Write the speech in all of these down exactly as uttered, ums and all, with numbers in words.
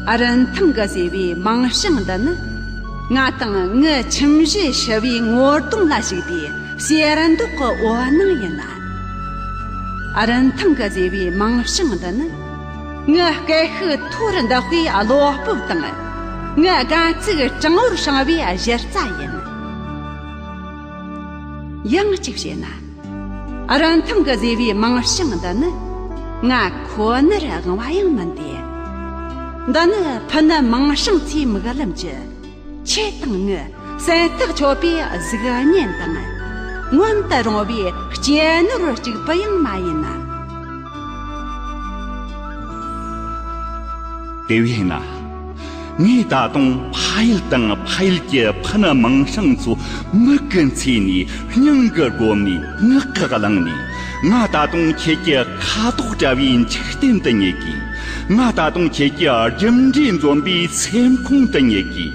རིན་ཐང་གི་ཟེ་བའི་མིང་བྱང་འདི་ནི། ང་དང་ངའི་ཁྱིམ་གཞིས་ཞི་བའི་ངོ་གདོང་ལ་བཞུགས་པའི་གསེར་མདོག་གི་འོད་སྣང་ཡིན་ལ། རིན་ཐང་གི་ཟེ་བའི་མིང་བྱང་འདི་ནི། ངའི་སྐད་ཤུགས་མཐོ་རུ་འདེགས་པའི་བློ་སྤོབས་དང་། ངའི་དགའ་ཚིག་གྲང་བོར་བྱང་བའི་གཞི་རྩ་ཡིན། ཡང་གཅིག་བཤད་ན། རིན་ཐང་གི་ཟེ་བའི་མིང་བྱང་འདི་ནི། ང་ཁོ་ནར་དབང་བ་ཡང་མིན་ཏེ། འདི་ནི་ཕུ་ནུ་མིང་བྱང་ཚོའི་མིག་ལམ་གྱི། ཁྱེད་དང་ངའི་སེམས་ཐག་ཆོད་པའི་གཟུགས་བརྙན་དང་། མངོན་དུ་རུང་བའི་སྐྱེས་ནོར་གཅིག་པུ་ཡང་མ་ཡིན་ན། དེ་བས་ན། ངས་ད་དུང་ཕ་ཡུལ་དང་ཕ་ཡུལ་གྱི་ཕུ་ནུ་མིང་བྱང་ཚོ་མིག་གི་མཚན་ནས་སྙིང་གི་སྒོ་ནས་ངག་གི་གླིང་ནས། ང་ད་དུང་ཁྱེད་ཀྱི་ཁ་དོག་བཀྲ་བའི་འཇིག་རྟེན་དུ་རྙེད་དགོས། ང་ད་དུང་ཁྱེད་ཀྱི་རྒྱུ་འབྲས་འཛོམས་པའི་སེམས་ཁོང་དུ་རྙེད་དགོས།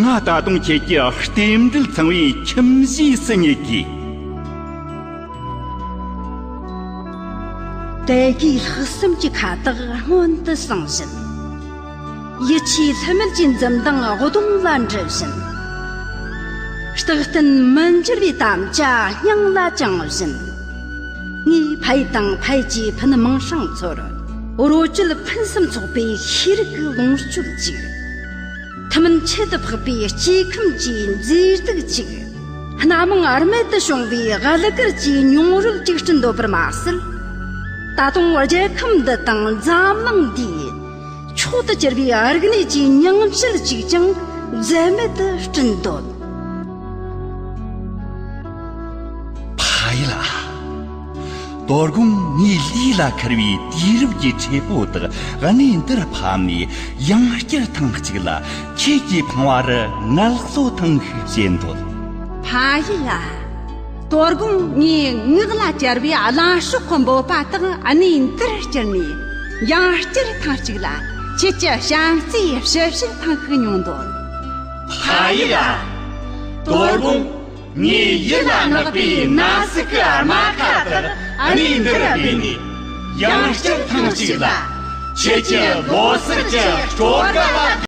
ང་ད་དུང་ཁྱེད་ཀྱི་རྟེན་འབྲེལ་ཚང་བའི་ཁྱིམ་གཞིས་སུ་རྙེད་དགོས། དད་གུས་ལྷག་བསམ་གྱི་ཁ་དོག་སྔོན་དུ་སངས་བཞིན། ཡིད་ཆེས་ལྷད་མེད་ཀྱི་འཛུམ་མདངས་གདོང་ལ་འགྲིབ་བཞིན། རྟག་བརྟན་མི་འགྱུར་བའི་དམ་བཅའ་སྙིང་ལ་བཅངས་བཞིན། ངས་ཕ་ཡུལ་དང་ཕ་ཡུལ་གྱི་ཕུ་ནུ་མིང་བྱང་ཚོར་རོ་གཅོད་ཕུན་སུམ་ཚོགས་པའི་ཤེས་རིག་གི་ལོངས་སྤྱོད་ཅིག་ཐུན་མིན་ཁྱད་དུ་འཕགས་པའི་སྐྱེ་ཁམས་ཀྱི་མཛེས་སྡུག་ཅིག་སྣ་མང་རྨད་དུ་བྱུང་བའི་དབུ་གར་གྱི་མྱོང་རོལ་ཅིག་བསྐྲུན་འདོད་པར་མ་ཟད། ད་དུང་རྒྱལ་ཁམས་འདི་དང་འཛམ་གླིང་འདིའི་མཆོག་ཏུ་གྱུར་པའི་རིག་གནས་ཀྱི་ཉིང་བཅུད་ཅིག་ཀྱང་འཛད་མེད་དུ་བསྐྲུན་འདོད། ཕ་ཡུལ་ཨ། དོ་དགོང་ངའི་ལུས་ལ་འཁར་བའི་དུས་རབས་ཀྱི་ཁྲེ་པོ་དག་གནས་འདིར་ཕབ་ནས་ཡང་བསྐྱར་ཐེངས་གཅིག་ལ་ཁྱེད་ཀྱི་ཕང་བ་རུ་ངལ་གསོ་ཐེངས་ཤིག་བྱེད་འདོད། ཕ་ཡུལ་ལ། དོ་དགོང་ངའི་ངག་ལ་གྱར་བའི་གླང་ཤོག་གི་འབོད་པ་དག་གནས་འདིར་བསྐྱུར་ནས་ཡང་བསྐྱར་ཐེངས་གཅིག་ལ་ཁྱེད་ཀྱི་བྱམས་བརྩེའི་ཞབས་ཕྱི་ཐེངས་ཤིག་མྱོང་འདོད། ཕ་ཡུལ་ལ། དོ་དགོང་ངའི་ཡིད་ལ་བརྣག་པའི་ན་ཟུག་གི་རྨ་ཁ་དག་གནས་འདིར་སྦས་ནས་ཡང་བསྐྱར་ཐེངས་གཅིག་ལ་ཁྱེད་ཀྱི་ལོ་གསར་གྱི་སྤྲོ་དགའ་ལ།